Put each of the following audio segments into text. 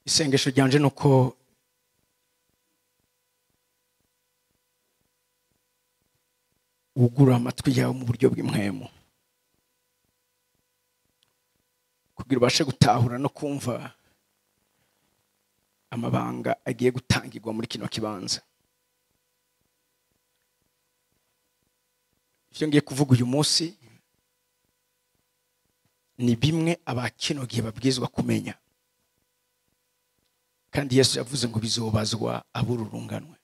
Isengesho ryanje nuko ugura amatwi yawe mu buryo bw'impwemu kugira ubashe gutahura no kumva amabanga agiye gutangirwa muri kino kibanza. Ivyo ngiye kuvuga uyu munsi ni bimwe abakino gihe babwizwa kumenya, kandi Yesu yavuze ngo bizobazwa abururunganwe.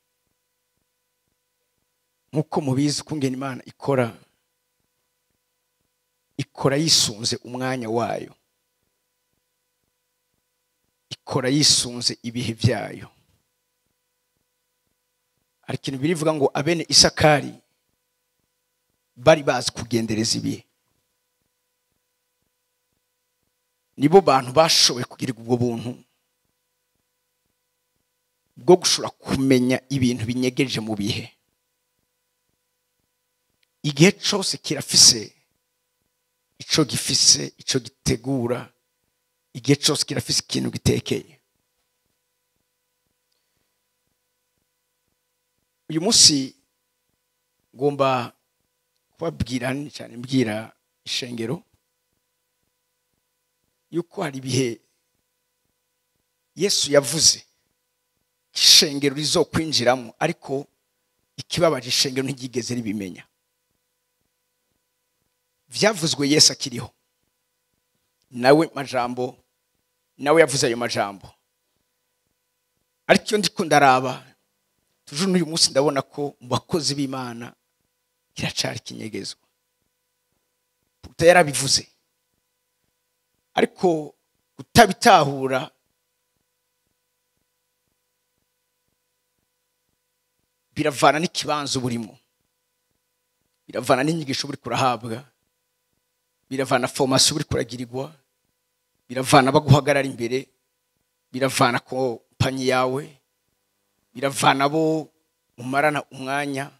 Nkuko mubizi kungena Imana ikora yisunze umwanya wayo, ikora yisunze ibihe byayo. Ariko ikintu birivuga ngo abene Isakari bari bazi kugendereza ibihe, nibo bantu bashoboye kugira ubwo buntu bwo gushobora kumenya ibintu binyegeje mu bihe. Igihe cyose kirafise ico gifise, ico gitegura. Igihe cyose kirafise ikintu gitekeye. Uyu munsi ngomba kubabwira cyane, mbwira ishengero yuko hari ibihe Yesu yavuze ishengero rizokwinjiramo, ariko ikibabaje ishengero ntiryigeze ribimenya. Vyavuzwe Yesu akiriho, nawe majambo, nawe yavuze ayo majambo. Ariko iyo ndiko ndaraba tuje n'uyu munsi ndabona ko mu bakozi b'Imana kiracari kinyegezwa. Puta yarabivuze, ariko kutabitahura biravana n'ikibanza burimo, biravana n'inyigisho buri kurahabwa, biravana formation buri kuragirirwa, biravana baguhagarara imbere, biravana kompanyi yawe, biravana bo umarana umwanya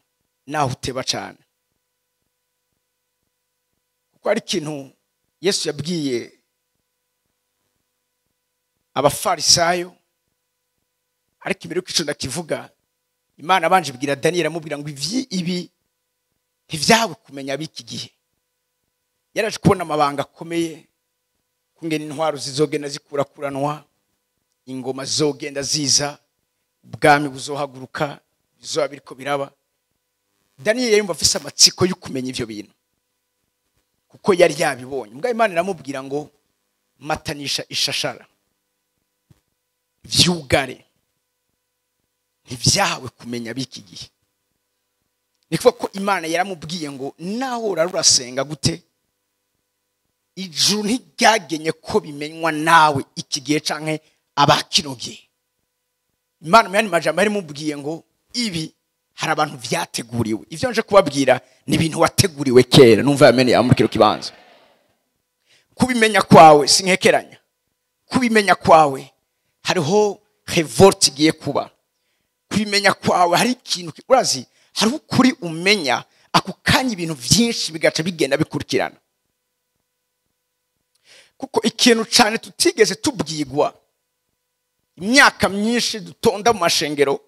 naho uteba cyane. Kuko ari ikintu Yesu yabwiye abafarisayo, ariko imbere y'uko ico ndakivuga, Imana abanje ibwira Daniel, amubwira ngo ibi ntivyawe kumenya biki gihe. Yaraje kubona amabanga akomeye, kungena intwaro zizogenda zikurakuranwa, ingoma zizogenda ziza, ubwami buzohaguruka, bizoba biriko biraba. Daniel yumva afise amatsiko yo kumenya ivyo bintu kuko yari yabibonye. Mbwa Imana iramubwira ngo matanisha ishashara vyugare, ntivyahawe kumenya biki gihe. Ni kuvuga ko Imana yaramubwiye ngo naho urarasenga gute, ijuru ntiryagenye ko bimenywa nawe iki gihe canke abakino gihe. Imana mu yandi majambo yarimubwiye ngo ibi hari abantu vyateguriwe. Ivyo nje kubabwira ni ibintu wateguriwe kera. Numva yamenye amurikiro kibanza. Kubimenya kwawe sinkekeranya, kubimenya kwawe hariho revolt igiye kuba. Kubimenya kwawe hari ikintu urazi, hari ukuri umenya akukanya ibintu vyinshi bigaca bigenda bikurikirana. Kuko ikintu cyane tutigeze tubwigwa imyaka myinshi dutonda mu mashengero,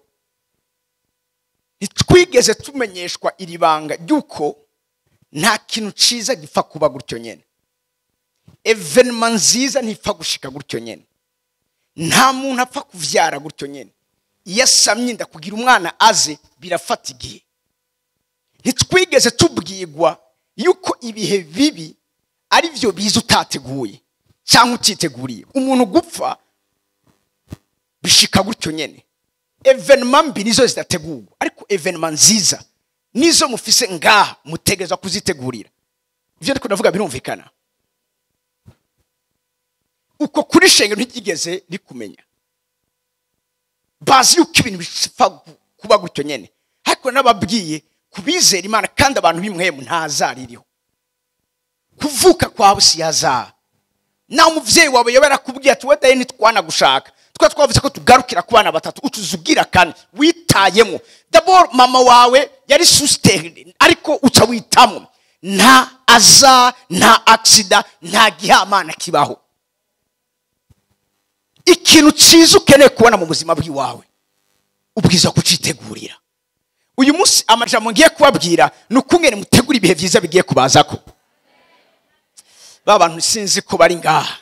ntitwigeze tumenyeshwa iri banga ry'uko nta kintu ciza gipfa kuba gutyo nyene. Evenement nziza ntipfa gushika gutyo nyene. Nta muntu apfa kuvyara gutyo nyene. Iyo asamye inda kugira umwana aze birafata igihe. Ntitwigeze tubwigwa yuko ibihe bibi ari byo biza utateguye cyangwa utiteguriye. Umuntu gupfa bishika gutyo nyene. Evenement mbi nizo zidategurwa, ariko evenement nziza nizo mufise ngaha mutegezwa kuzitegurira. Ivyo ndiko ndavuga birumvikana. Uko kuri shengero ntigigeze rikumenya, bazi yuko ibintu bipfa kuba gutyo nyene. Ariko nababwiye kubizera Imana kandi abantu b'imwemu ntazaririho. Kuvuka kwawe si yazaa. Na umuvyeyi wawe yobera kubwiye ati wedaye ntitwana gushaka, twa twavuze ko tugarukira ku bana batatu, utuzugira kane witayemo. D'abord mama wawe yari sous-terre, ariko uca witamo. Nta aza, nta accident, nta gihamana kibaho. Ikintu cyiza ukeneye kubona mu buzima bw'iwawe ubwiza kucitegurira. Uyu munsi amajambo ngiye kubabwira ni ukungene mutegura ibihe byiza bigiye kubazako. Ba bantu sinzi ko bari ngaha.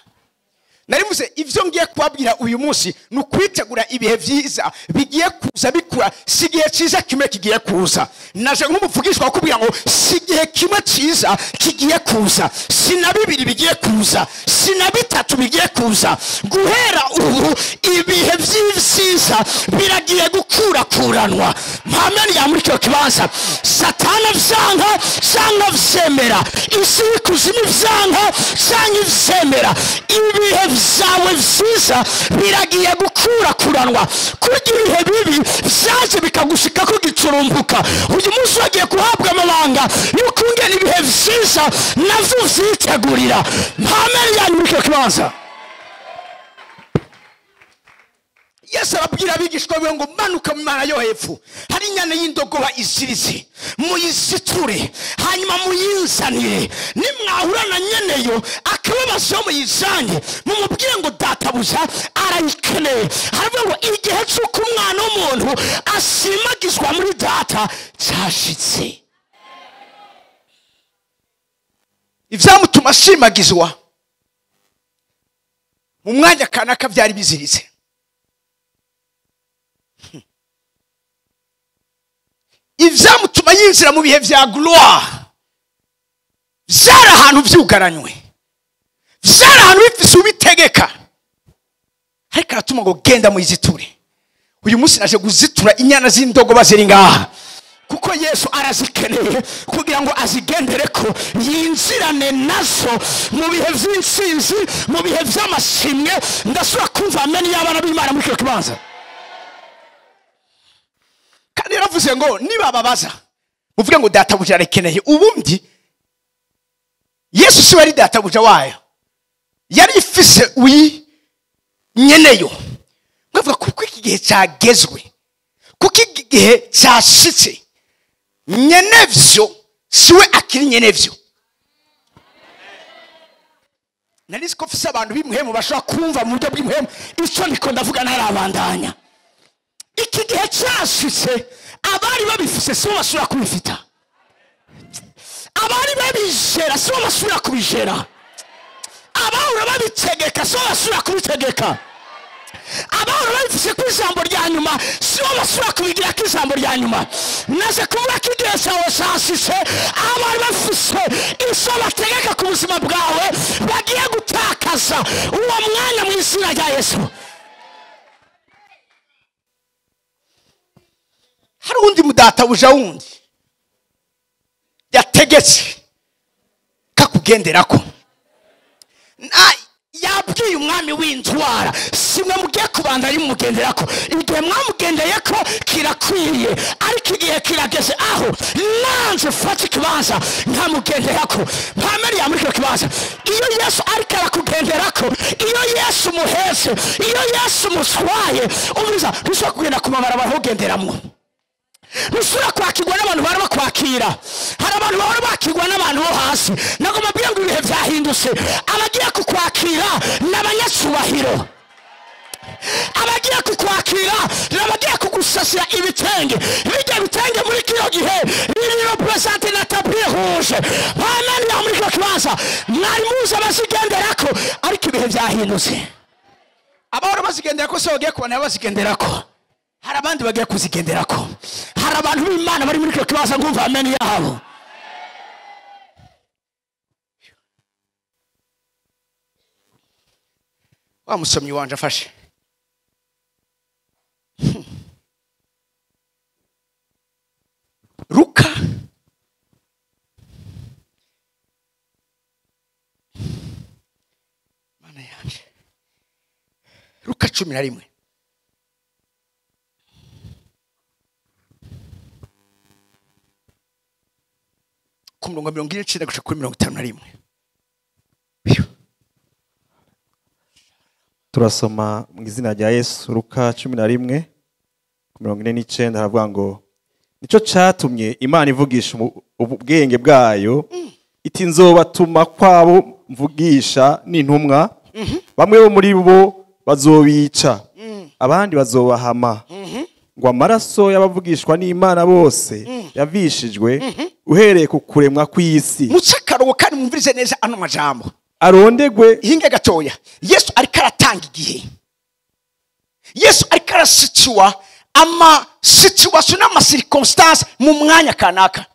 Narivuze ivyo ngiye kubabwira uyu munsi ni ukwitegura ibihe vyiza bigiye kuza bikura. Si igihe cyiza kimwe kigiye kuza. Naje nk'umuvugishwa wakubwira ngo si igihe kimwe cyiza kigiye kuza, si na bibiri bigiye kuza, si na bitatu bigiye kuza. Guhera ubu ibihe vy'ivyiza biragiye gukurakuranwa. Mpamya ya muri cyo kibanza. Satana vyanka cyangwa vyemera, isi y'ikuzimu vyanka cyangwa ivyemera, ibihe vyawe vyiza biragiye gukurakuranwa. Kugira ibihe bibi vyaje bikagushika ko gicurumbuka. Uyu munsi wagiye kuhabwa amabanga y'ukungena ibihe vyiza navyo vyitegurira. Mpamya ya muri cyo kibanza. Yesu arabwira abigishwa biwe ngo manuka mu mana yo hepfo, hari inyana y'indogoba iziritse, muyiziture hanyuma muyinzanire. Nimwahura na nyeneyo akababazo muyizanye, mumubwire ngo databuja arayikeneye. Haravuga ngo igihe cy'uko umwana w'umuntu asimagizwa muri data cyashitse. Ivyamutuma ashimagizwa mu mwanya kanaka byari biziritse. Ivyamutuma yinjira mu bihe vya gloire vyari ahantu vyugaranywe, vyari ahantu bifise ubitegeka, ariko aratuma ngo genda muyiziture. Uyu munsi naje guzitura inyana z'indogoba ziri ngaha, kuko Yesu arazikeneye kugira ngo azigendereko yinjirane nazo mu bihe vy'intsinzi, mu bihe vy'amashimwe. Ndasubira kumva amen y'abana b'Imana muri kino kibanza. Kandi yaravuze ngo nibababaza muvuge ngo databuja arakeneye. Ubundi Yesu si wari databuja wayo, yari ifise uyi nyeneyo. Ngavuga kuko iki gihe cyagezwe, kuko iki gihe cyashitse, nyenevyo siwe akiri nyenevyo. Nari ko mfise abantu b'imhemu bashobora kumva mu buryo bw'imhemu ico ndiko ndavuga ntarabandanya. Iki gihe cyashitse abari babifise sibo basubira kubifita, abari babijera sibo basubira kubijera, abahora babitegeka sibo basubira kubitegeka, abahora babifise ku ijambo rya nyuma sibo basubira kubigira ku ijambo rya nyuma. Naje kuvuga ko igihe cyawe cyashitse, abari bafise ico bategeka ku buzima bwawe bagiye gutakaza uwo mwanya mu izina rya Yesu. Hari undi mudatabuja wundi yategetse kakugenderako. Yabwiye umwami w'intwara, simwe mugiye kubanda yimugenderako. Igihe mwamugendeyeko kirakwiye, ariko igihe kirageze aho nanje fata ikibanza nkamugenderako. Mpameri ya muri kino kibanza. Iyo Yesu ariko arakugenderako, iyo Yesu muhetse, iyo Yesu muswaye, umuriza ntushobora kugenda ku mabarabara ugenderamwo. Ntusubira kwakirwa n'abantu bara bakwakira. Hari abantu bahora bakirwa n'abantu bo hasi. Nagomba mbwira ngo ibihe vyahindutse. Abagiye kukwakira n'abanyacubahiro, abagiye kukwakira n'abagiye kugusasira ibitenge. Bijya bitenge muri kino gihe biri represente na tapis rouge. Amen ya muri kino kibanza. Mwari muzi abazigenderako, ariko ibihe vyahindutse. Abahora bazigenderako se bagiye kubona abazigenderako. Hari abandi bagiye kuzigenderako. Hari abantu b'Imana bari muri kino kibanza ngumva amen yabo. Wa musomyi wanje afashe. Luka Mana yanje. Luka 11. Ku murongo 49 gushika kuri 51. Turasoma mu izina rya Yesu. Luka 11 ku 49 haravuga ngo nico catumye Imana ivugisha ubwenge bwayo iti nzobatuma kwabo mvugisha n'intumwa, bamwe bo muri bo Bazobica, abandi bazobahama, ngo amaraso y'abavugishwa n'Imana bose yavishijwe uhereye ku kuremwa kw'isi. Muce akarongo kandi mwumvirize neza ano majambo. Arondegwe. Hinge gatoya. Yesu ariko aratanga igihe, Yesu ariko arasituwa ama situation n'ama circonstance mu mwanya kanaka.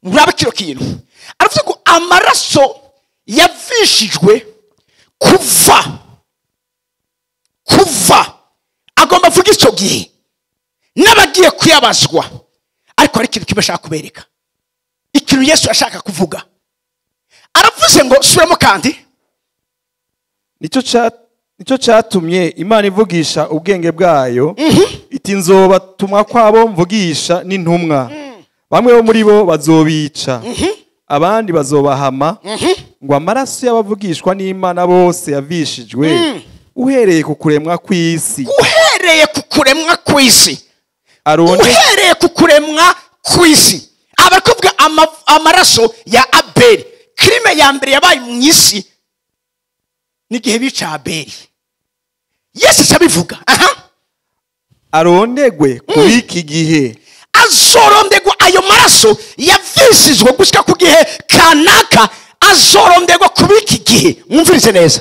Murabe kino kintu, aravuze ngo amaraso yavishijwe kuva, agomba avuga icyo gihe n'abagiye kuyabazwa. Ariko hari ikintu kimwe ashaka kubereka, ikintu Yesu ashaka kuvuga. Aravuze ngo, subiramo kandi. Nicyo cyatumye Imana ivugisha ubwenge bwayo iti: nzobatuma kwabo mvugisha n'intumwa, bamwe bo muri bo bazobica, abandi bazobahama, ngo amaraso y'abavugishwa n'Imana bose yavishijwe uhereye ku kuremwa kw'isi. Uhereye ku kuremwa kw'isi. Aronde. Uhereye ku kuremwa kw'isi, aba ari kuvuga amaraso ya Abeli. Crime ya mbere yabaye mu isi n'igihe bica Abeli. Yesu aca abivuga aha. Arondegwe kuri iki gihe. Azorondegwa, ayo maraso yavishijwe gushyika ku gihe kanaka, azorondegwa kuba iki gihe. Mwumvirize neza.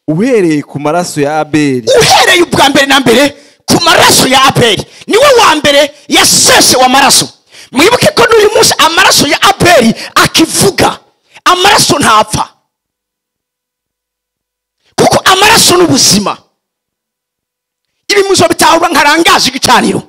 Uhereye ku maraso ya Abeli. Uhereye ubwa mbere na mbere ku maraso ya Abeli. Niwe wa mbere yasesewe amaraso. Mwibuke ko n'uyu munsi amaraso ya Abeli akivuga. Amaraso ntapfa, kuko amaraso ni ubuzima. Ibi muzobitahura nkarangaje igicaniro.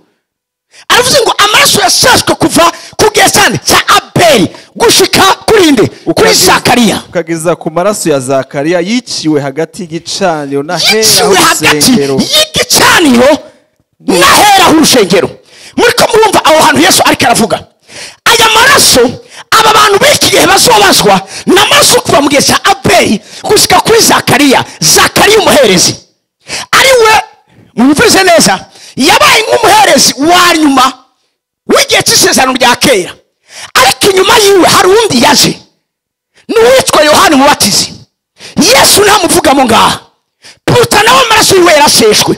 Aravuze ngo amaraso yaseswe kuva ku gihe cyane cya Abeli gushika kuri nde? Kuri Zakariya. Ukageza ku maraso ya Zakariya yiciwe hagati y'igicaniro n'ahera Yiciwe hagati h'urusengero. y'igicaniro n'ahera h'urusengero. Muriko murumva aho hantu Yesu ariko aravuga aya maraso aba bantu b'iki gihe bazobazwa ni amaraso kuva mu gihe cya Abeli gushika kuri Zakariya. Zakariya umuherezi, ari we, mwumvise neza, yabaye nk'umuherezi wa nyuma w'igihe cy'isezerano rya kera. Ariko inyuma yiwe hari uwundi yaje, n'uwitwa Yohani Mubatizi. Yesu ntamuvugamo ngaha. Puta nawe amaraso yiwe yaraseshwe,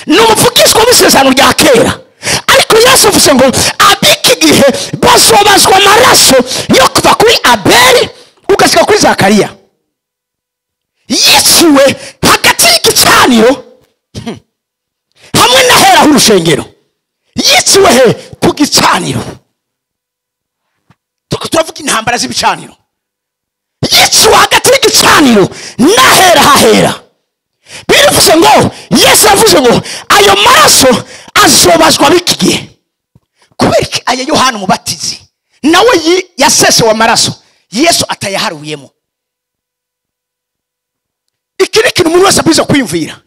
ni umuvugishwa w'isezerano rya kera. Ariko Yesu avuze ngo ab'iki gihe bazobazwa amaraso yo kuva kuri Abeli ugashyika kuri Zakariya yiciwe hagati y'igicaniro hamwe n'ahera h'urusengero. Yiciwe he? Ku gicaniro. Turiko turavuga intambara z'ibicaniro. Yiciwe hagati y'igicaniro n'ahera hahera. Birivuze ngo, Yesu yavuze ngo ayo maraso azobazwa b'iki gihe. Kubera iki aya Yohana Umubatizi nawe yasesewe amaraso, Yesu atayaharuyemo? Iki ni ikintu umuntu wese abwirizwa kwiyumvira.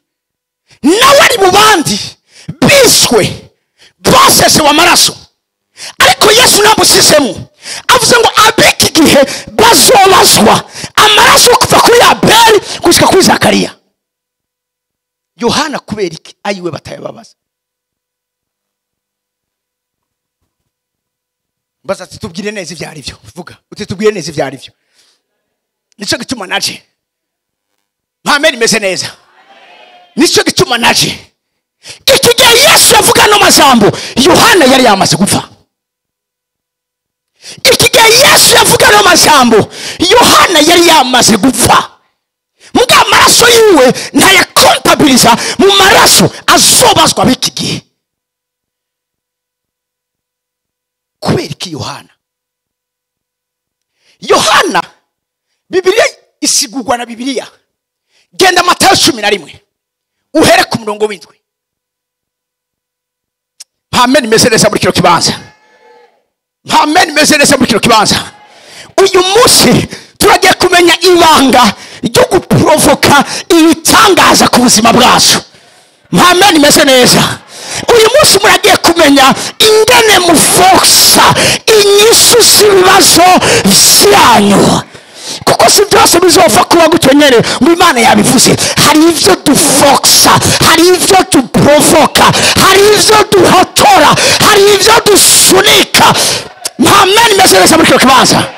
Nawe ari mu bandi bishwe, basesewe amaraso, ariko Yesu ntamusizemo. Avuze ngo ab'iki gihe bazobazwa amaraso kuva kuri Abeli gushyika kuri Zakariya. Yohana kubera iki ayiwe batayababaza? Mbaza ati: tubwire neza ibyo ari byo. Vuga uti: tubwire neza ibyo ari byo. Nicyo gituma naje. Mpamene imeze neza. Nicyo gituma naje. Iki gihe Yesu yavuga no majambo, Yohana yari yamaze gupfa. Iki gihe Yesu yavuga no majambo, Yohana yari yamaze gupfa. Muga amaraso yiwe ntayakontabiriza mu maraso azobazwa b'iki gihe. Kubera iki Yohana? Yohana, Bibiliya isigurwa na Bibiliya. Genda Matayo 11, uhere ku murongo w'7. Amen imeze neza muri kino kibanza. Amen imeze neza muri kino kibanza. Uyu munsi turagiye kumenya ibanga ryo guprovoka ibitangaza ku buzima bwacu. Amen imeze neza. Uyu munsi muragiye kumenya ingene mufosa inyishu z'ibibazo vyanyu, kuko si byose bizova kuba gutyo nyene ngo Imana yabivuze. Hari ivyo dufoxa, hari ivyo duprovoka, hari ivyo duhotora, hari ivyo dusunika. Amen imeze neza muri kino kibanza.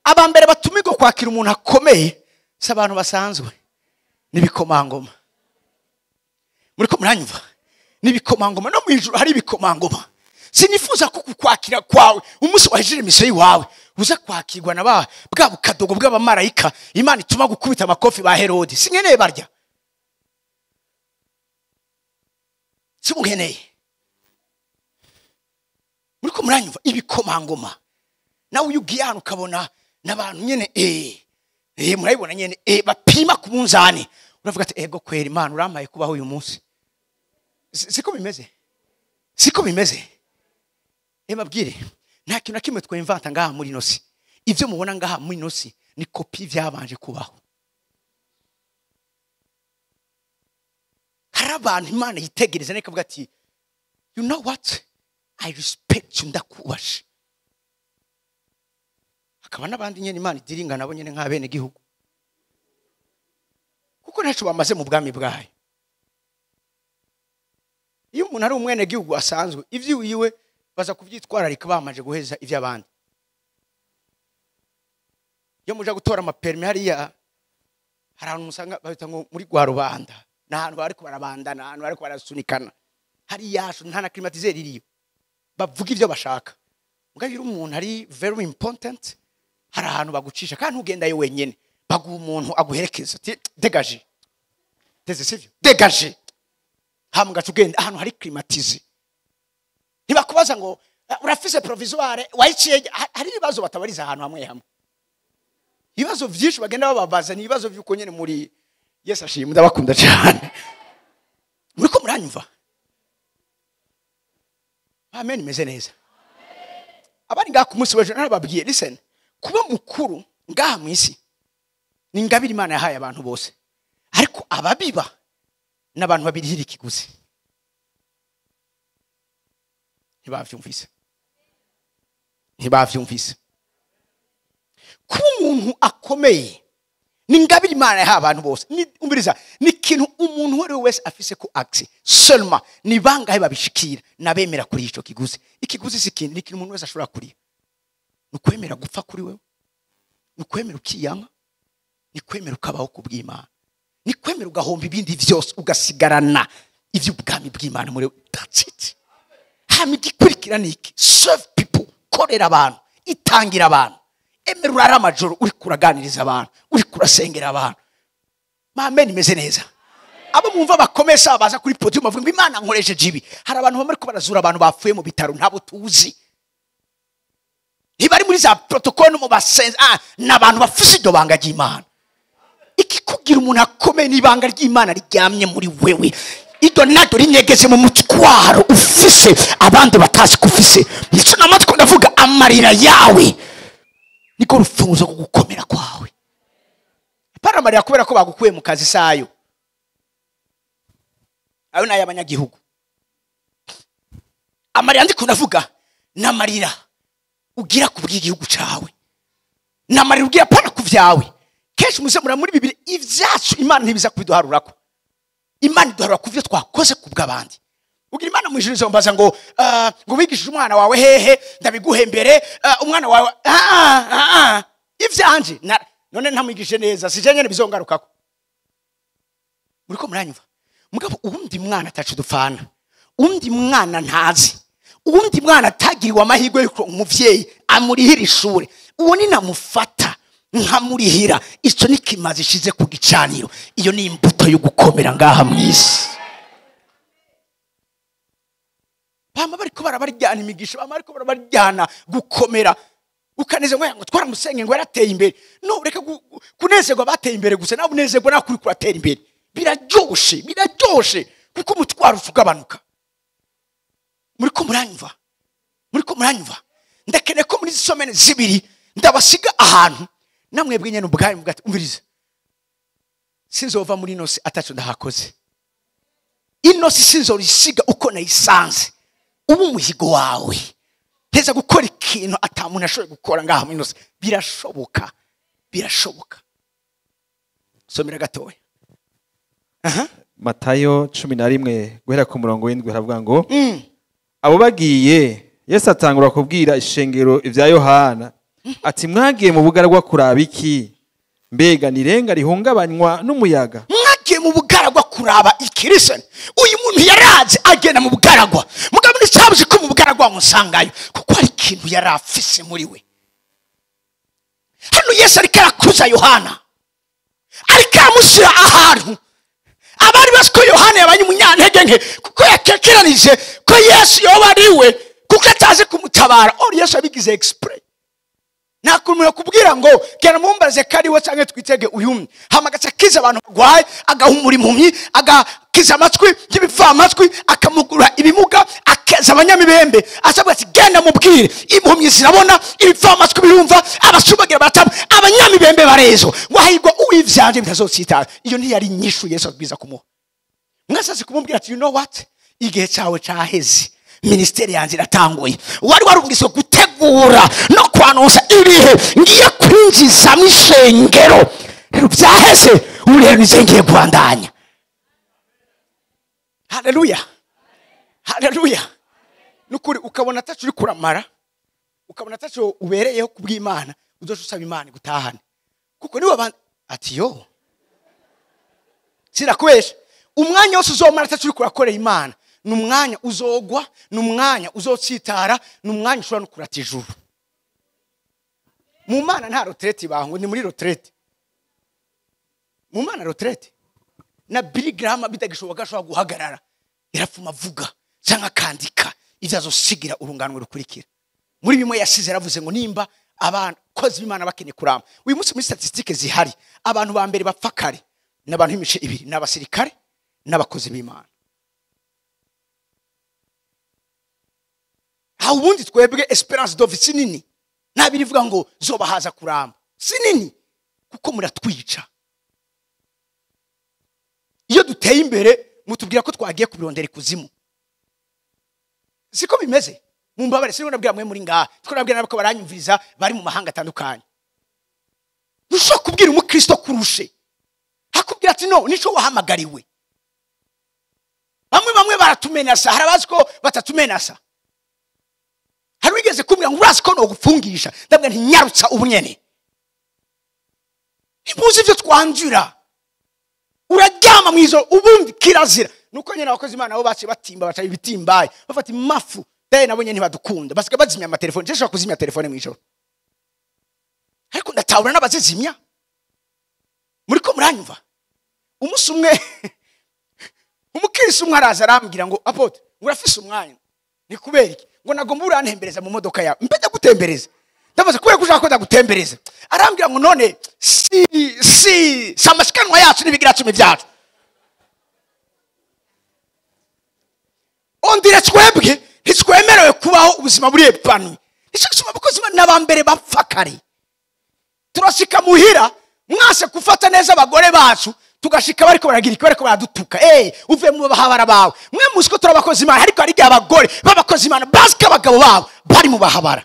Aba mbere batumirwa kwakira umuntu akomeye si abantu basanzwe, n'ibikomangoma. Muriko muranyumva? N'ibikomangoma no mu ijuru hari ibikomangoma. Sinifuza ko kukwakira kwawe umunsi wahejeje mission yiwawe uza kwakirwa na ba bwa bukadogo bw'abamarayika Imana ituma gukubita amakofi ba Herode. Sinkeneye barya, simukeneye. Muriko muranyumva? Ibikomangoma nawe iyo ugiye ahantu ukabona n'abantu nyene murabibona nyene bapima ku munzani, uravuga ati ego kwera Imana urampaye kubaho uyu munsi. Siko bimeze, siko bimeze. Mabwire nta kintu na kimwe twemvanta ngaha muri ino si. Ivyo mubona ngaha muri ino si ni kopi vyabanje kubaho. Hari abantu Imana yitegereza neka ikavuga ati you know what, I respect you, ndakubashe. Hakaba n'abandi nyene Imana idiringa nabo nyene nk'abene gihugu, kuko ntaco bamaze mu bwami bwayo. Iyo umuntu ari umwene gihugu asanzwe, ivyo wiwe baza kuvyitwararika bamaje guheza ivy'abandi. Iyo muja gutora amapermis hariya, hari ahantu musanga bahita ngo muri rwa rubanda, ni ahantu bariko barabandana, ahantu bariko barasunikana. Hariya nta na climatiseur iriyo, bavuga ivyo bashaka. Mugabo iyo umuntu ari very important, hari ahantu bagucisha kandi ntugendayo wenyene, baguha umuntu aguherekeza ati dégage, teze sivyo, dégage. Hama ugaca ugenda ahantu hari climatisé, ntibakubaza ngo urafise provisoire wayiciye. Hari ibibazo batabariza ahantu hamwe hamwe, ibibazo vyinshi bagenda bababaza ni ibibazo vy'uko nyene muri Yesu ashimwe. Ndabakunda cyane. Muriko muranyumva? Amen. Meze neza. Abari ngaha ku munsi w'ejo narababwiye, listen, kuba mukuru ngaha mu isi ni ingabire Imana yahaye abantu bose, ariko ababiba n'abantu babirihira ikiguzi. Ntibavyumvise, ntibavyumvise. Kuba umuntu akomeye ni ingabire Imana yahaye abantu bose. Umviriza, ni ikintu umuntu uwo ari we wese afise ko accès. Seulement ni bangahe babishikira? Nabemera kuri ico kiguzi. Ikiguzi si ikintu, ni ikintu umuntu wese ashobora kuriha. Ni ukwemera gupfa kuri wewe, ni ukwemera ukiyanka, ni kwemera ukabaho ku bw'Imana, ni kwemera ugahomba ibindi vyose ugasigarana ivy'ubwami bw'Imana muri wewe. That's it. Hama igikurikira ni iki? Serve people, korera abantu, itangira abantu. Emera urare amajoro uriko uraganiriza abantu, uriko urasengera abantu. Amen. Imeze neza. Abo mwumva bakomesa baza kuri podium bavuga ngo Imana nkoresheje ibi, hari abantu bamwe bariko barazura abantu bapfuye mu bitaro ntabo tuzi, ntibari muri za protocole no mu basenze. Ni abantu bafise iryo banga ry'Imana. Ikikugira umuntu akomeye n'ibanga ry'Imana riryamye muri wewe, iryo naryo rinyegeze mu mutwaro ufise abandi batazi ko ufise. Nico namatwi ndavuga, amarira yawe niko rufunguzo rwo gukomera kwawe. Apana amarira kubera ko bagukuye mu kazi sayo, ayo ni ay'abanyagihugu. Amarira ndiko ndavuga ni amarira ugira ku bw'igihugu cawe, ni amarira ugira apana ku vyawe. Kenshi muze mura muri Bibiliya ivyacu Imana ntibiza kubiduharurako, Imana iduharura ku vyo twakoze ku bw'abandi. Ugira Imana mu ijuru izombaza ngo ngo wigishije umwana wawe hehe, ndabiguhembere, umwana wawe ivyanje none ntamwigishije neza, sije nyene bizongarukako. Muriko muranyumva? Mugabo uwundi mwana atacu dupfana, uwundi mwana ntazi, uwundi mwana atagiriwe amahirwe yuko umuvyeyi amurihira ishure, uwo ni namufata nkamurihira, ico ni kimazi ishize ku gicaniro. Iyo ni imbuto yo gukomera ngaha mw'isi. Bama bariko barabaryana imigisha, bama bariko barabaryana gukomera. Ukanezerwa ngo twaramusenge ngo yarateye imbere. No, reka kunezerwa bateye imbere gusa, nawe unezerwa nawe kuri kuratera imbere. Biraryoshe, biraryoshe kuko umutwaro ugabanuka. Muriko muranyumva? Muriko muranyumva? Ndakeneye ko muri izi semaine zibiri ndabasiga ahantu namwebwe nyene ubwanyu muvuga ati umviriza, sinzova muri ino si ataco ndahakoze. Ino si sinzorisiga uko nayisanze. Ubu umuhigo wawe nteza gukora ikintu ata muntu ashoboye gukora ngaha muri ino si. Birashoboka, birashoboka. Somera gatoya. Matayo 11 guhera ku murongo w'indwi haravuga ngo abo bagiye Yesu atangura kubwira ishengero ivya Yohana ati mwagiye mu bugaragwa kuraba iki? Mbega ni irenga rihungabanywa n'umuyaga? Mwagiye mu bugaragwa bugaragwa kuraba ikirisani. Uyu muntu yaraje agenda mu bugaragwa, mugabo nticabuze ko mu bugaragwa musangayo, kuko hari ikintu yari afise muri we. Hano Yesu ariko arakuza Yohana, ariko aramushyira ahantu abari bazi ko Yohana yabaye umunyantege nke, kuko yakekeranije ko Yesu yoba ari we, kuko atazi kumutabara. Or Yesu yabigize express. Nakumira kubwira ngo gera mumbaze kari we canke twitege uyumye. Hamagaca kiza abantu bagwaye, agahumura impumyi, agakiza amatwi y'ibipfa amatwi, akamugura ibimuga, akeza abanyamibembe. Asabwa ati genda mubwire, impumyi zirabona, ibipfa amatwi birumva, abasubagira barataba, abanyamibembe barezo. Wahirwa uwivyanje bitazotsitara. Iyo ntiyari inyishu Yesu abwiza kumuha. Mwasase kumubwira ati you know what? Igihe cyawe caheze. Ministeri yanjye iratanguye. Wari warumvise gutegura no kwanonsa ibihe ngiye kwinjiza mu ishengero. Rero byaheze, ubu rero nize ngiye kubandanya. Haleluya, haleluya. Nukuri ukabona atacu uri kuramara, ukabona atacu ubereyeho kubw'Imana, uzoca usaba Imana gutahana. Kuko niwe abantu ati yo sirakubesha, umwanya wose uzomara atacu uri kurakorera Imana ni umwanya uzogwa, ni umwanya uzotsitara, ni umwanya ushobora no kurata ijuru. Mu Mana nta retraite baho, ni muri retraite. Mu Mana retraite na Billy Graham bitagishoboka ashobora guhagarara, yarafuma avuga cyangwa akandika ibyo azosigira urunganwe rukurikira. Muri bimwe yasize yaravuze ngo nimba abakozi b'Imana bakeneye kuramba. Uyu munsi muri statistique zihari, abantu ba mbere bapfa kare ni abantu b'imice ibiri, ni abasirikare n'abakozi b'Imana. Aho ubundi twebwe Esperance de vie si nini, ntabiri ivuga ngo zobahaza kuramba, si nini, kuko muratwica. Iyo duteye imbere mutubwira ko twagiye kubirondera ikuzimu. Siko bimeze. Mumbabare, siniko nabwira mwe muri ngaha, siko nabwira nabo ko baranyumviriza bari mu mahanga atandukanye. Ntushobora kubwira umukristo kurushe, akubwira ati no, nico wahamagariwe. Bamwe bamwe baratumenasa, hari abazi ko batatumenasa. Hari wigeze kumbwira ngo urazi ko no gufungisha, ndabwira nti nyarutsa ubunyene. Impuzu ivyo twanjura. Uraryama mwizo ubundi kirazira. Nuko nyene abakozi Imana nabo bace batimba baca ibitimbaye, bafata imafu. Daye nabo nyene ntibadukunda, basiga bazimya amatelefone. Je nshobora kuzimya telefone mwijoro, ariko ndatahura n'abazizimya. Muriko muranyumva? Umunsi umwe umukirisi umwe araza arambwira ngo apotre, urafise umwanya? Ni kubera iki? Ngo nagomba urantembereza mu modoka yawe. Mbe ndagutembereza. Ndabaza kubera ko ushaka ko ndagutembereza. Arambwira ngo none si samashikanwa yacu n'ibigira 10 byacu. Ondire twebwe ntitwemerewe kubaho ubuzima buri epanu. Nicyo gituma abakozi n'abambere bapfa kare. Turashika muhira mwase gufata neza abagore bacu, tugashika bariko baragira iki, bariko baradutuka. Uve mu bahabara bawe. Mwe muzi ko turabakozi Imana, ariko hari abagore b'abakozi Imana basika abagabo babo bari mu bahabara.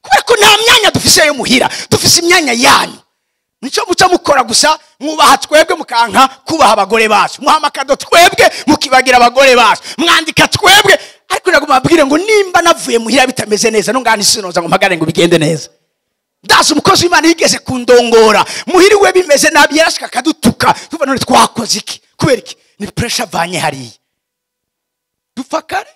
Kubera ko nta myanya dufise yo muhira, dufise imyanya yanyu. Nico muca mukora gusa mwubaha twebwe mukanka kubaha abagore bacu. Muha amakado twebwe mukibagira abagore bacu. Mwandika twebwe, ariko nagomba babwire ngo nimba navuye muhira bitameze neza, no ngani sinoza ngo mpagare ngo bigende neza. Ndazi umukozi w'Imana yigeze kundongora, muhiriwe bimeze nabi, yarashika akadutuka. Tuva none twakoze iki? Kubera iki? Ni pressure avanye hariya. Dupfa kare.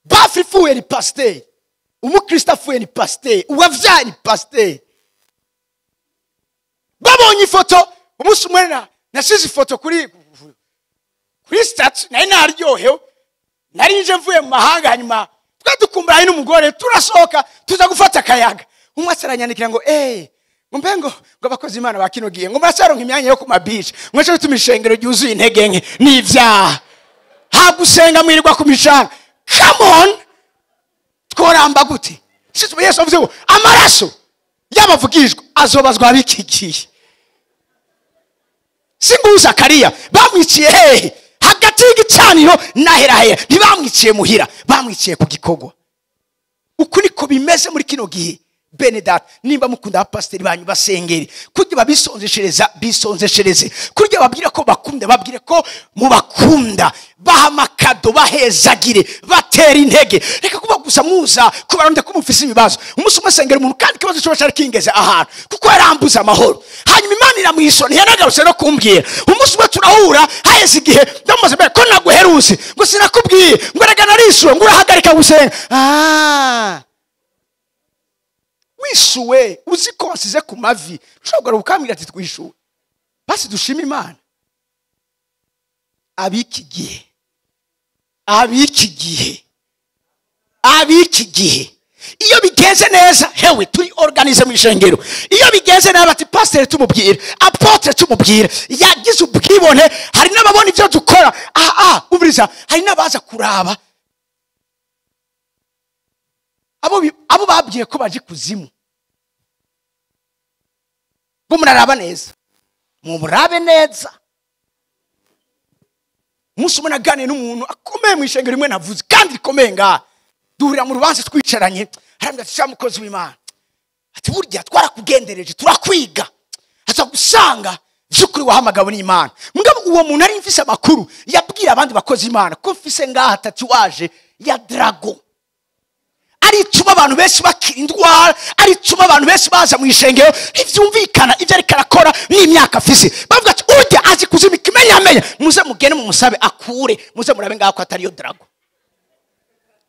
Bafi ifuye ni pasiteri, umukristo afuye ni pasiteri, uwavyaye ni pasiteri. Babonye ifoto umunsi umwe nasize ifoto kuri statut, nari naryohewe, nari nje mvuye mu mahanga, hanyuma twadukumburanye n'umugore turasohoka tuza gufata akayaga. Umwe aranyandikira ngo ngo mbe ngo abakozi Imana ba kino gihe ngo muracaronka imyanya yo ku mabici, mwaca bituma ishengero ryuzuye intege nke n'ivyaha, hagusenga mwirirwa ku micanga. Come on, tworamba gute? Situ Yesu avuze ngo amaraso y'abavugishwa azobazwa abikigiye. Singu Zakariya bamwiciye hehe? Hagati y'igicaniro n'aherahera. Ntibamwiciye muhira, bamwiciye ku gikorwa. Uku niko bimeze muri kino gihe. Bene data, nimba mukunda abapasiteri banyu basengeri, kurya babisonzeshereza bisonzeshereze, kurya babwire ko bakunda babwire ko mubakunda, baha Amakado, bahezagire, batera intege. Reka kuba gusa muza kubaronde ko mufise ibibazo. Umunsi umwe sengera umuntu kandi ikibazo cyo cyari kingeze ahantu kuko yarambuza amahoro. Hanyuma Imana iramwisho ntiyanagarutse no kumbwira. Umunsi umwe turahura haheze igihe ndamubaza mbere ko naguheruse ngo sinakubwiye ngo rega narishuwe ngo urahagarika gusenga. Wishuwe uzi ko wasize ku mavi ushobora gukambira ati twishuwe. Basi dushima Imana. Abiki gihe, abiki gihe, abiki gihe iyo bigenze neza, hewe turi organize mu ishengero. Iyo bigenze neza bati pasteur tumubwira, apotre tumubwira, yagize ubwibone. Hari n'ababona ibyo dukora. Umviriza, hari n'abaza kuraba abo babwiye ko baje kuzimu. Ngo muraraba neza, mumurabe neza. Umunsi umwe naganiriye n'umuntu akomeye mu ishengero rimwe navuze kandi rikomeye ngaha, duhurira mu rubanza twicaranye, arambwira ati sha mukozi w'Imana, ati burya twarakugendereje turakwiga, aza gusanga by'ukuri wahamagawe n'Imana. Mugabo uwo muntu ari mfise amakuru yabwira abandi bakozi Imana ko mfise ngaha tatuwaje ya dragon, arituma abantu benshi bakira indwara, arituma abantu benshi baza mu ishengero. Ntivyumvikana ibyo ariko arakora n'imyaka afise. Bavuga ati urya azi kuzima ikimenyamenya, muze mugende mumusabe akure, muze murabe ngaho ko atariyo dragon.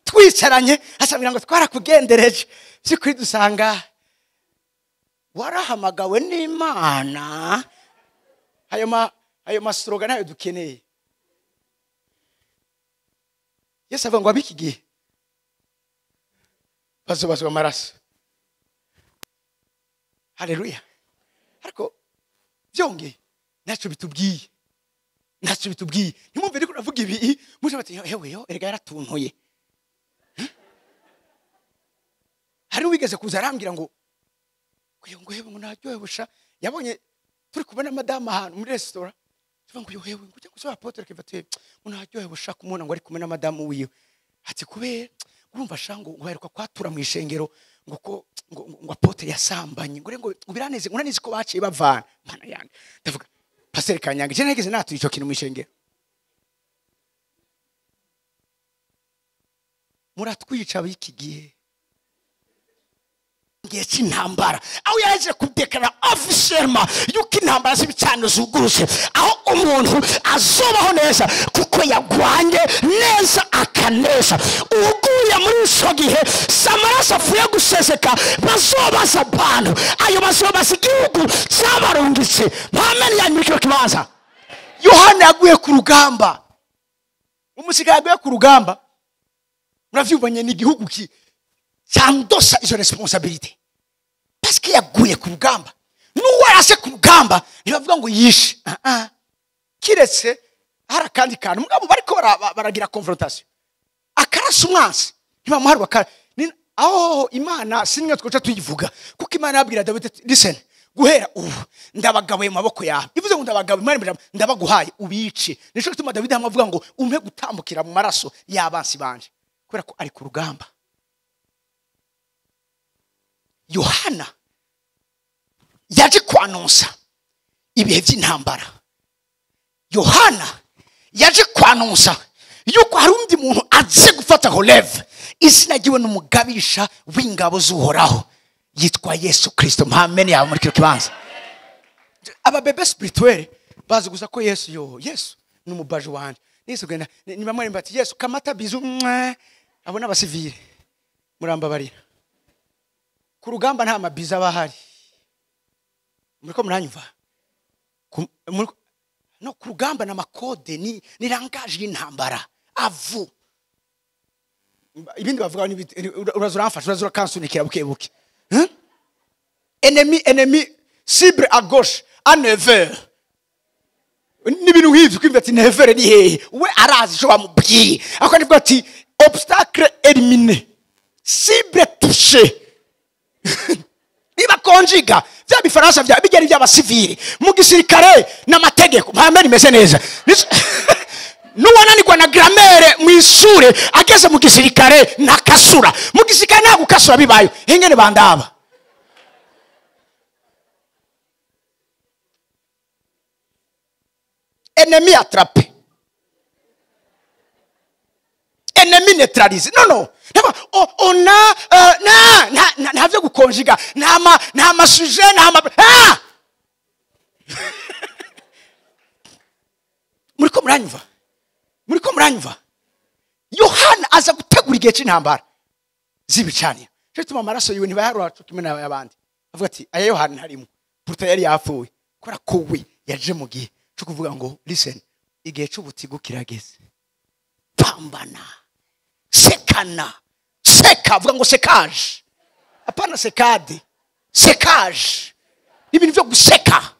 Twicaranye asabira ngo twarakugendereje by'ukuri dusanga warahamagawe n'Imana. Ayo maslogan nayo dukeneye. Yesu avuga ngo abiki gihe bazobazwa amaraso. Haleluya. Ariko byongeye ntacyo bitubwiye, ntacyo bitubwiye. Ntimwumve ariko navuga ibi muje bati hewe yo erega yaratuntuye. Hari wigeze kuza arambwira ngo ngo hewe ngo naryohewe busha, yabonye turi kubona madame ahantu muri restaurant, tuvuga ngo yo hewe ngo ujya gusaba apotre kivate ngo naryohewe busha kumubona ngo ari kumwe na madame wiwe. Ati kubera urumva shango ngo baheruka kwatura mu ishengero ngo ko ngo apotre yasambanye ngo ngo biraneze ngo nanizi ko baciye bavana. Mana yanjye, ndavuga pasteur Kanyange je nageze natuye ico kintu mu ishengero. Muratwica biki gihe gihe cy'intambara, aho yaje kudekara officiellement yuko intambara z'ibicano zuguruse, aho umuntu azobaho neza kuko yagwanye neza akaneza. Uguye muri ico gihe samaraso afuye guseseka, bazobaza abantu ayo bazobaza igihugu cyabarungitse. Mpamene yanyu muri kino kibanza. Yohana yaguye ku rugamba, umusigaye yaguye ku rugamba. Muravyumvanye n'igihugu ki cyandosa izo responsabilité parce que yaguye ku rugamba. N'uwarase ku rugamba ntibavuga ngo yishe, kiretse hari akandi kantu mugabo bariko baragira confrontation, akarasa umwansi ntibamuharwa aho Imana sinwe twoca tuyivuga, kuko Imana yabwira Dawidi listen, guhera ubu ndabagabuye mu maboko yawe. Ivuze ngo ndabagabuye, Imana ndabaguhaye ubice. Nico gituma Dawidi hamwe avuga ngo umpe gutambukira mu maraso y'abansi banje, kubera ko ari ku rugamba. Yohana yaje kwanonsa ibihe by'intambara. Yohana yaje kwanonsa yuko hari undi muntu aze gufata relève, izina ryiwe n'umugabisha w'ingabo z'Uhoraho yitwa Yesu Kristo. Mpamene yawe muri kino kibanza. Aba bebe spirituel bazi gusa ko Yesu yo Yesu ni umubaje wanje. Yesu genda ni bamwe bati Yesu kamata bizu, abo n'abasivile murambabarira. Ku rugamba nta mabiza bahari. Muriko muranyumva? No ku rugamba na makode ni langage y'intambara. Avu ibindi bavuga ni uraza uramfasha, uraza ukansunikira buke buke. Ennemi cible à gauche à 9h. N'ibintu nk'ivyo kwimva ati 9h ni hehe? We arazi ico bamubwiye. Ako nivuga ati obstacle éliminé, cible touchée. Niba konjiga vya bifaransa vya bigeri by'abasivili mu gisirikare n'amategeko mpamene imeze neza. Nuwananirwa na grammaire mu ishure ageze mu gisirikare nakasura. Mu gisirikare nta gukasura bibayo. Ingene bandaba. Ennemi attrapé. Ennemi neutralisé. Non non. On a na nta byo gukonjiga, nta ma sujet, nta ma ah! Muriko muranyumva? Muriko muranyumva? Yohana aza gutegura igihe cy'intambara z'ibicaniro. Cyo tuma amaraso yiwe ntibayarura kimwe n'abandi. Avuga ati aya Yohana ntarimo. Puruta yari yapfuye. Kora ko we yaje mu gihe cyo kuvuga ngo listen, igihe cy'ubutigo kirageze. Pambana. Sekana. Seka, avuga ngo sekaje. Apana sekade. Sekaje. Ibintu byo guseka.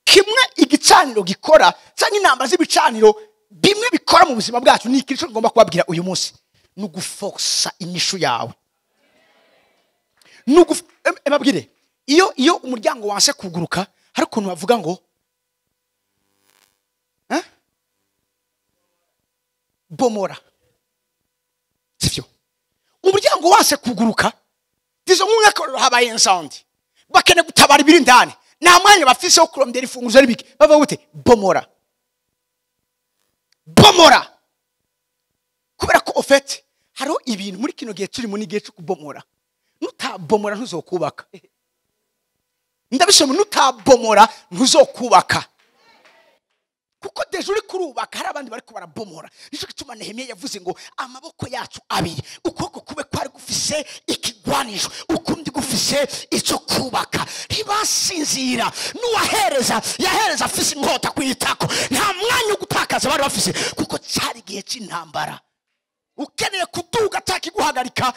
Kimwe igicaniro gikora cyangwa intambara z'ibicaniro bimwe bikora mu buzima bwacu ni ikintu ngomba kubabwira uyu munsi. Nuguforsa inyishu yawe. Nugufabwire iyo umuryango wanse kuguruka hari ukuntu bavuga ngo bomora. Sivyo? Umuryango wanse kuguruka dizo nk'umwe habaye incendie bakene gutabara ibiri ndani nta mwanya bafise wo kurondera ifunguzo ribiki bava gute bomora. Bomora. Kubera ko ofete hariho ibintu muri kino gihe turi mu gihe cyo kubomora. Nutabomora ntuzokubaka. Ndabisoma, nutabomora ntuzokubaka. Kuko deje uri kurubaka hari abandi bariko barabomora. Nico gituma Nehemiya yavuze ngo amaboko yacu abiri, ukuboko kube kwari gufise ikigwanisho, ukundi gufise ico kubaka. Ntibasinzira, nuwahereza yahereza afise inkota kwitako. Nta mwanya wo gutakaza bari bafise kuko cyari igihe cy'intambara. Ukeneye kuduga atakiguhagarika,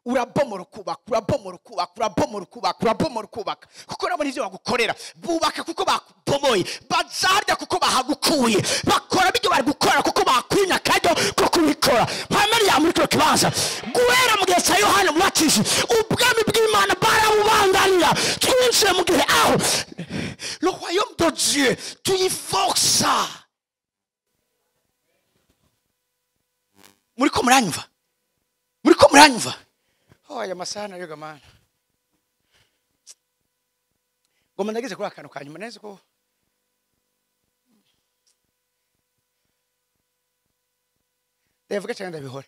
urabomora kubaka, urabomora kubaka, urabomora kubaka, urabomora kubaka. Kuko nabo nivyo bagukorera, bubaka kuko bakubomoye, bazarya kuko bahagukuye, bakora ibyo bari gukora kuko bakwinya akaryo ko kubikora. Pamela ya muri kino kibanza guhera mu gihe cya Yohana Umubatizi, ubwami bw'Imana barabubandanira. Twinjiye mu gihe aho le royaume de Dieu tuyiforsa. Muriko muranyumva? Muriko muranyumva? Oh, aya masaha nayo gamana. Ngoma ndageze kuri akantu kanyuma neza ko ndavuga cyane ndabihore.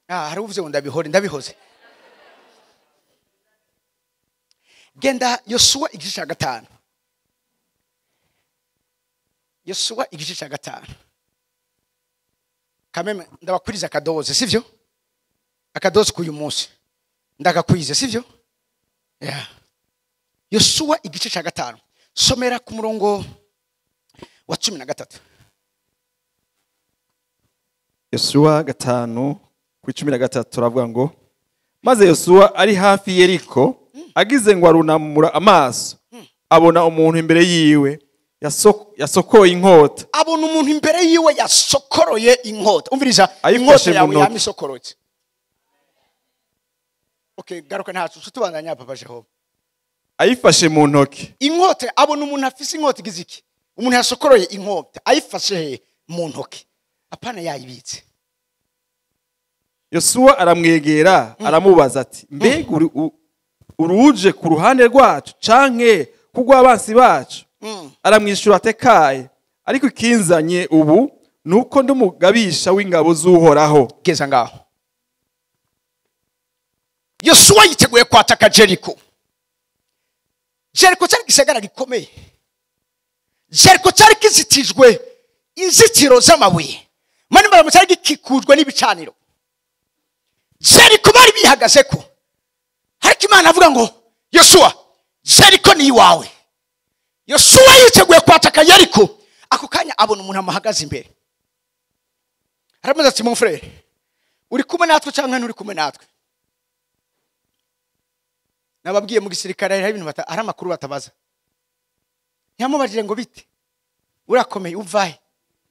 Hari uvuze ngo ndabihore, ndabihoze. Genda Yosuwa igice cya 5. Yosuwa igice cya 5. Kameme ndabakwiriza akadoze, sivyo? Akadoze kuyu munsi ndakakwize, sivyo? Yeah. Yosuwa igice cya 5 somera ku murongo wa 13. Yosuwa 5 ku 13 turavuga ngo maze Yosuwa ari hafi Yeriko agize ngo arunamura amaso abona umuntu imbere yiwe yasokoye inkota. Abona umuntu imbere yiwe yasokoroye inkota. Umviriza, inkota yawe yamisokorotse. Okay, garuka ntacu tubandanya papa Jehova. Ayifashe mu ntoki. Inkota, abona umuntu afise inkota igize iki? Umuntu yasokoroye inkota, ayifashe mu ntoki. Apana yayibitse. Yosuwa aramwegera aramubaza ati mbega uruje ku ruhande rwacu canke kugwa abansi bacu? Aramwishura atekaye, ariko ikinzanye ubu nuko ndumugabisha w'ingabo z'Uhoraho. Geza ngaho. Yosuwa yiteguye kwataka Jericho. Jericho cyari gisagara gikomeye. Jericho cyari kizitijwe inzitiro z'amabuye. Mani baramu cyari gikikujwe n'ibicaniro. Jericho bari bihagazeko. Ariko Imana avuga ngo Yosuwa, Jericho ni iwawe. Yosuwa yiteguye kwataka Jericho. Ako kanya abona umuntu amuhagaze imbere. Aramubaza ati mon frère, uri kumwe natwe cyangwa nturi kumwe natwe? Nababwiye mu gisirikare hari ibintu ari amakuru batabaza. Ntiyamubajije ngo bite, urakomeye uvahe,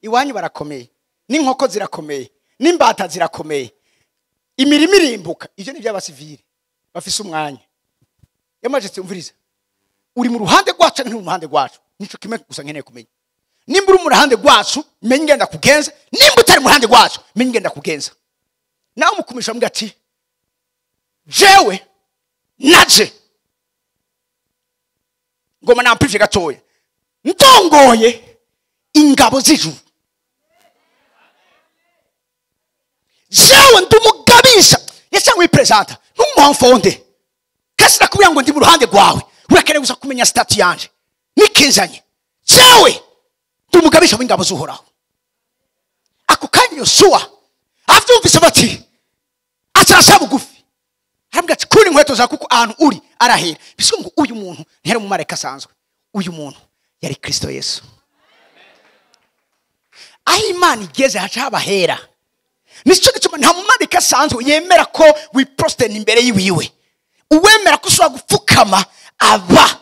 iwanyu barakomeye, n'inkoko zirakomeye, n'imbata zirakomeye, imirimo irimbuka. Ibyo ni iby'abasivile bafise umwanya. Yamajetse umviriza, uri mu ruhande rwacu nturi mu ruhande rwacu? Nico kimwe gusa nkeneye kumenya. Nimba uri mu ruhande rwacu menye ngenda kugenza, nimba utari mu ruhande rwacu menye ngenda kugenza. Nawe mukumisha mbwa ati jewe naje ngoma nampivye gatoya ntongoye ingabo z'ijuru. Jewe ndi umugabisha. Yacangwe presenta ntumuhamfonde kasi nakubwira ngo ndi mu ruhande rwawe, urakeneye gusa kumenya statut yanje nikinzanye. Jewe ndi umugabisha w'ingabo z'Uhoraho. Ako kanya Yosuwa avyumvise bati acarasha bugufi, arambwira ati kuri inkweto zawe kuko ahantu uri arahera. Biswe ngo uyu muntu ntiyari umumarayika asanzwe, uyu muntu yari Kristo Yesu. Aho Imana igeze haca habahera. Nicyo gituma nta mumarayika asanzwe yemera ko wiprostane imbere yiwiwe. Uwemera ko ushobora gupfukama aba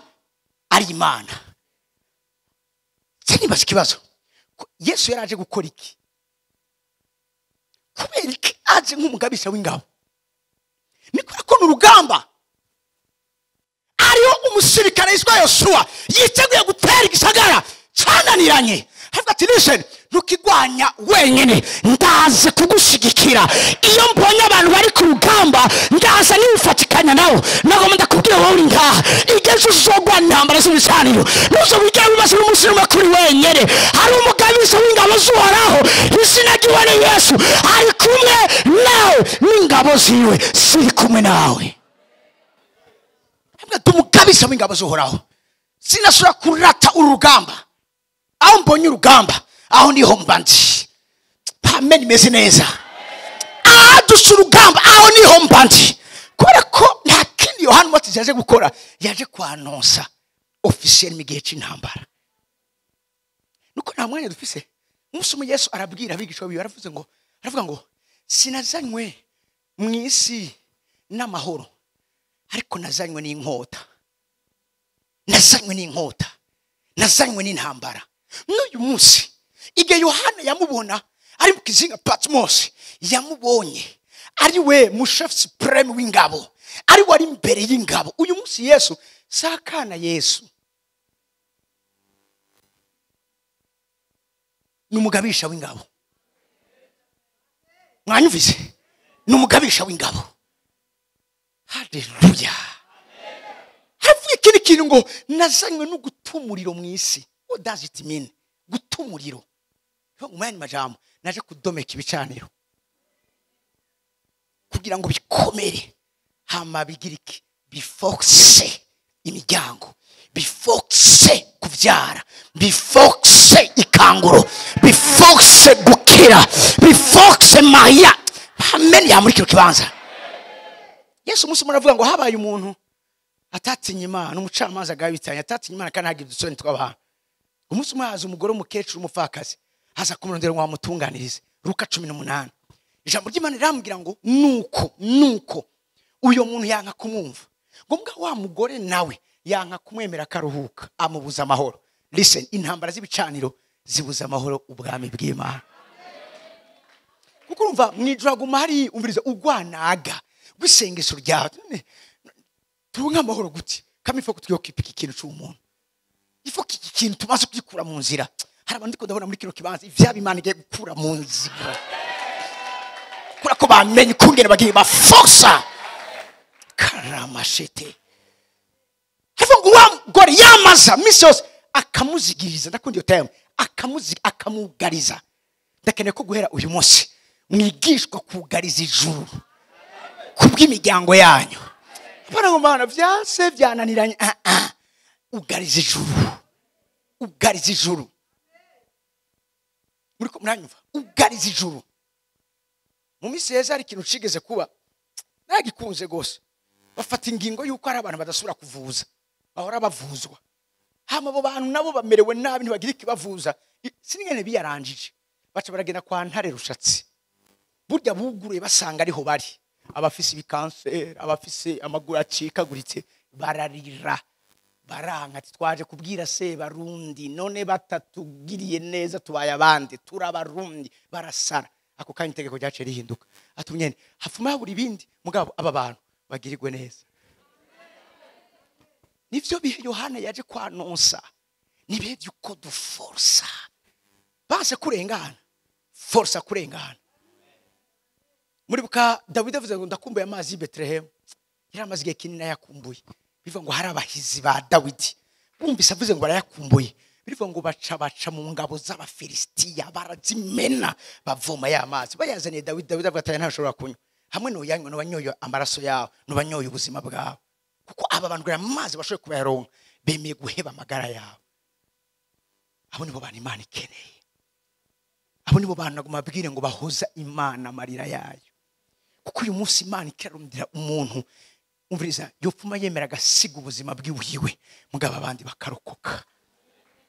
ari Imana. Nibaza ikibazo, Yesu yaraje gukora iki? Kubera iki aje nk'umugabisha w'ingabo? Ni kubera ko n'urugamba ariho umusirikare yitwa Yosuwa yiteguye gutera igisagara cyananiranye. Avuga ati listen, ntukigwanya wenyine, ndaze kugushigikira. Iyo mbonye abantu bari ku rugamba ndaza nifatikanya nabo. Nagomba ndakubwira wowe uri ngaha, igihe uzogwa intambara z'ibicaniro ntuzobigera wibaza n'umunsi n'umwe kuri wenyine. Hari umugabisha w'ingabo z'Uhoraho, izina ry'iwe ni Yesu, ari kumwe nawe n'ingabo ziwe ziri kumwe nawe. Avuga ati umugabisha w'ingabo z'Uhoraho, sinashobora kurata urugamba. Aho mbonye urugamba aho niho mba ndi. Amen, imeze neza. Ahadutse urugamba aho niho mba ndi. Kubera ko nta kindi Yohana Umubatiza yaje gukora, yaje kwanonsa officiel mu gihe cy'intambara. Nuko nta mwanya dufise. Umunsi umwe Yesu arabwira abigishwa biwe, aravuga ngo sinazanywe mu isi n'amahoro, ariko nazanywe n'inkota. Nazanywe n'inkota. Nazanywe n'intambara. N'uyu munsi igihe Yohana yamubona ari mu kizinga Patmos, yamubonye ari we mushefu supreme w'ingabo, ari wari imbere y'ingabo. Uyu munsi Yesu sakana Yesu n'umugabisha w'ingabo. Mwanyumvise? N'umugabisha w'ingabo. Haleluya. Havuye ikindi kintu ngo nazanywe no gutumuriro mu isi. What does it mean? Gutumuriro. Mu yandi majambo, naje kudomeka ibicaniro kugira ngo bikomere, hama bigiriki bifokse imiryango, bifokse kuvyara, bifokse ikanguro, bifokse gukira, bifokse maya. Amen. Ya muri kino kibanza Yesu umunsi umwe aravuga ngo habaye umuntu atatinye Imana, umucamanza agabitanye, atatinye Imana kandi ntagira udusoni tw'abantu. Umunsi umwe haza umugore w'umukecuru w'umupfakazi, haza kumurondera ngo amutunganirize. Luka 18. Ijambo ry'Imana rirambwira ngo nuko uyo muntu yanka kumwumva. Ngo mbwa wa mugore nawe yanka kumwemera akaruhuka, amubuza amahoro. Listen, intambara z'ibicaniro zibuza amahoro ubwami bw'Imana. Kuko urumva mwijuru haguma hari umviriza ugwanaga rw'isengesho ryawe. Turonke amahoro gute? Kama ifo kutwiyokipika ikintu c'umuntu. Ifo iki kintu tumaze kugikura mu nzira. Hari abantu ndiko ndabona muri kino kibanza ivyaba Imana igiye gukura mu nzira. Kubera ko bamenye ukungene bagiye baforsa. Karamashete. Havuga ngo wa mugore yamaza misi yose akamuzigiriza. Ndakunda iyo terme. Akamugariza. Ndakeneye ko guhera uyu munsi mwigishwa kugariza ijuru kubw'imiryango yanyu. Apana ngo Mana vyanse vyananiranye. Ugariza ijuru. Ugariza ijuru. Muriko muranyumva? Ugariza ijuru. Mu misi yeze hari ikintu cigeze kuba nagikunze gose. Bafata ingingo yuko ari abantu badasubira kuvuza, bahora bavuzwa. Hama abo bantu nabo bamerewe nabi ntibagira ikibavuza. Sinigene biyaranjije. Baca baragenda kwa Ntare Rushatsi. Burya buguruye basanga ariho bari. Abafise ibikanseri, abafise amaguru acikaguritse, bararira. Baranka ati twaje kubwira se barundi none batatugiriye neza tubaye abandi turabarundi. Barasara. Ako kanya itegeko ryaciye rihinduka. Atumyene hafuma habura ibindi mugabo aba bantu bagirirwe neza. Nivyo bihe Yohana yaje kwanonsa. Nibihe byuko duforsa. Base kurengana. Forsa kurengana. Muri buka Dawidi avuze ngo ndakumbuye amazi y'i Bethlehem. Yari amaze igihe kinini ayakumbuye. Bivuga ngo hari abahizi ba Dawidi. Bumvise avuze ngo barayakumbuye. Birivuga ngo baca mu ngabo z'Abafilisitiya, barazimena, bavoma ya mazi bayazaniye Dawidi. Dawidi avuga ati ntashobora kunywa hamwe n'uyanywa n'abanyoye amaraso yawe n'abanyoye ubuzima bwawe, kuko aba bantu kugira amazi bashoboye kubayaronka bemeye guheba amagara yawe. Abo nibo bantu Imana ikeneye. Abo nibo bantu naguma abwire ngo bahoza Imana amarira yayo, kuko uyu munsi Imana ikarondera umuntu umviriza yopfuma yemera agasiga ubuzima bwiwiwe, mugabo abandi bakarokoka.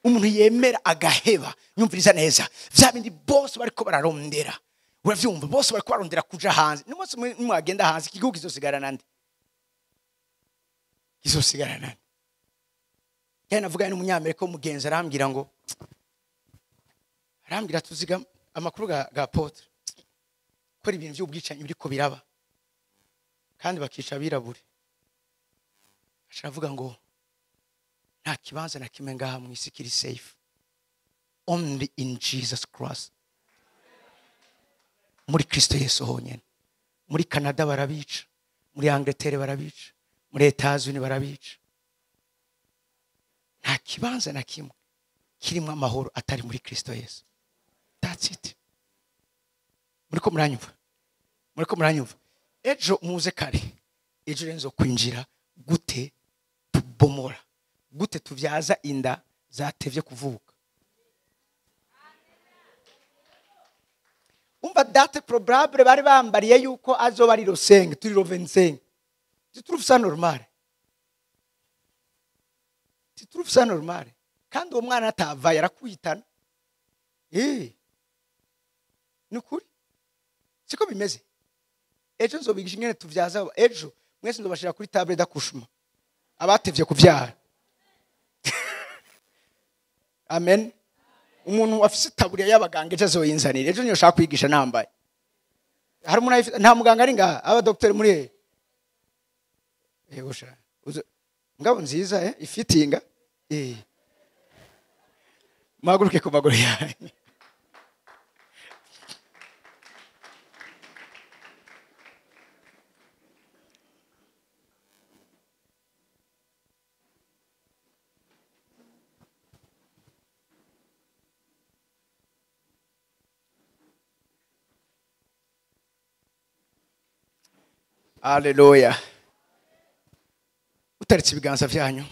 Umuntu yemera agaheba, nyumviriza neza, vya bindi bose bariko bararondera, uravyumva, bose bariko bararondera kuja hanze. N'umunsi mwagenda hanze igihugu kizosigara nande? Kizosigara nande? Kandi navuganye n'umunyamerika w'umugenzi, arambwira ngo, arambwira tuziga amakuru ga Apotre ko ari ibintu by'ubwicanyi biriko biraba kandi bakica abirabure. Aravuga ngo nta kibanza na kimwe ngaha mu isi kiri safe, only in Jesus Christ, muri Kristo Yesu honyine. Muri Canada barabica, muri Angleterre barabica, muri Etats-Unis barabica. Nta kibanza na kimwe kirimo amahoro atari muri Kristo Yesu. That's it. Muriko muranyumva? Muriko muranyumva? Ejo muze kare, ejo renzo kwinjira gute tubomora, gute tuvyaza inda zatevye kuvuka. Umva date probable bari bambariye yuko azoba ari rosenge, turi ro 25. Tu trouves ça normal? Tu trouves ça normal? Kandi uwo mwana atava yarakwitana. Nukuri siko bimeze. Ejo nzobigisha ingene tuvyaza, ejo mwese nzobashira kuri table d'accouchement abatevye kuvyara. Amen. Umuntu afise taburiya y'abaganga ejo azoyinzanira, ejo niyo shaka kwigisha nambaye. Hari umuntu nta muganga ari ngaha, aba docteur muri he? Yego sha. Ngabo nziza ifitinga. Muhaguruke ku maguru yanyu. Haleluya. Utaretse ibiganza byanyu.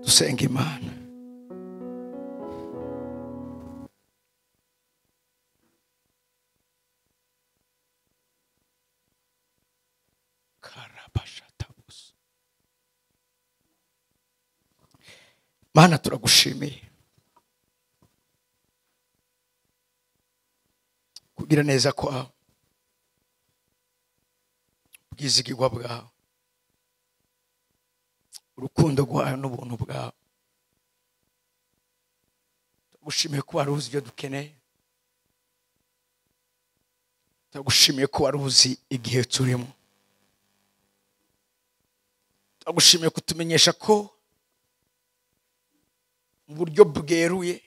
Dusenga Imana. Karabashatabus. Mana turagushimiye kugira neza kwawe, ubwizigirwa bwawe, urukundo rwawe n'ubuntu bwawe. Turagushimiye ko wari uzi ibyo dukeneye, turagushimiye ko wari uzi igihe turimo, turagushimiye kutumenyesha ko mu buryo bweruye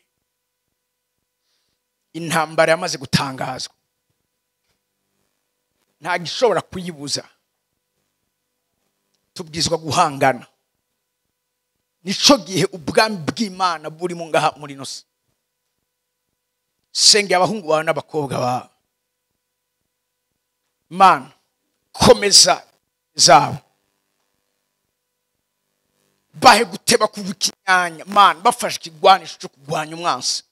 intambara yamaze gutangazwa, nta gishobora kuyibuza. Tubwizwa guhangana. Nico gihe ubwami bw'Imana burimo ngaha muri nose. Senge abahungu bawe n'abakobwa bawe, Mana komeza zabo, bahe guteba kuva ikinyanya, Mana bafashe ikigwanisho cyo kurwanya umwansi,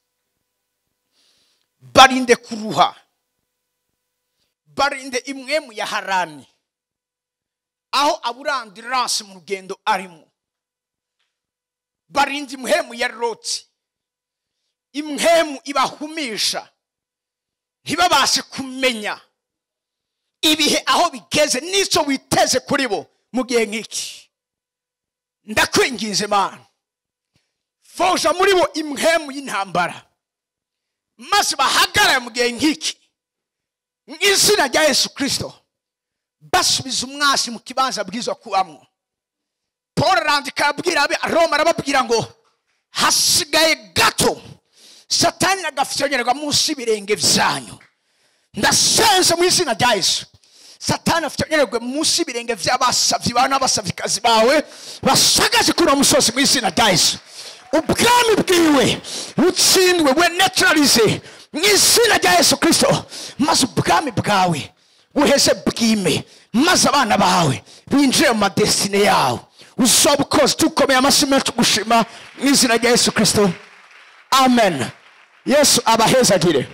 barinde kuruha, barinde imwemu ya harani aho aburandiranse mu rugendo arimo, barinde imwemu ya Loti, imwemu ibahumisha ntibabashe kumenya ibihe aho bigeze n'icyo witeze kuri bo mu gihe nk'iki. Ndakwinginze Mana, foja muri bo imwemu y'intambara, maze bahagarare mu gihe nk'iki mu izina rya Yesu Kristo, basubiza umwasi mu kibanza bwizwa kubamwo. Paul arandika abwira abe Roma, arababwira ngo hasigaye gato Satani agafyonyerwa munsi y'ibirenge vyanyu. Ndasenze mu izina rya Yesu, Satani afite nyererwe munsi y'ibirenge by'abasavyi bawe n'abasavyikazi bawe basagaje kuri uwo musozi. Mu izina rya Yesu, ubwami bwiwe butsindwe, we neutralize mu izina rya Yesu Kristo, maze ubwami bwawe buheze bwime, maze abana bawe binjire mu ma destiny yawe. Uzoba ukoze. Tukomeye amashyi menshi gushima mu izina rya Yesu Kristo. Amen. Yesu abahezagire.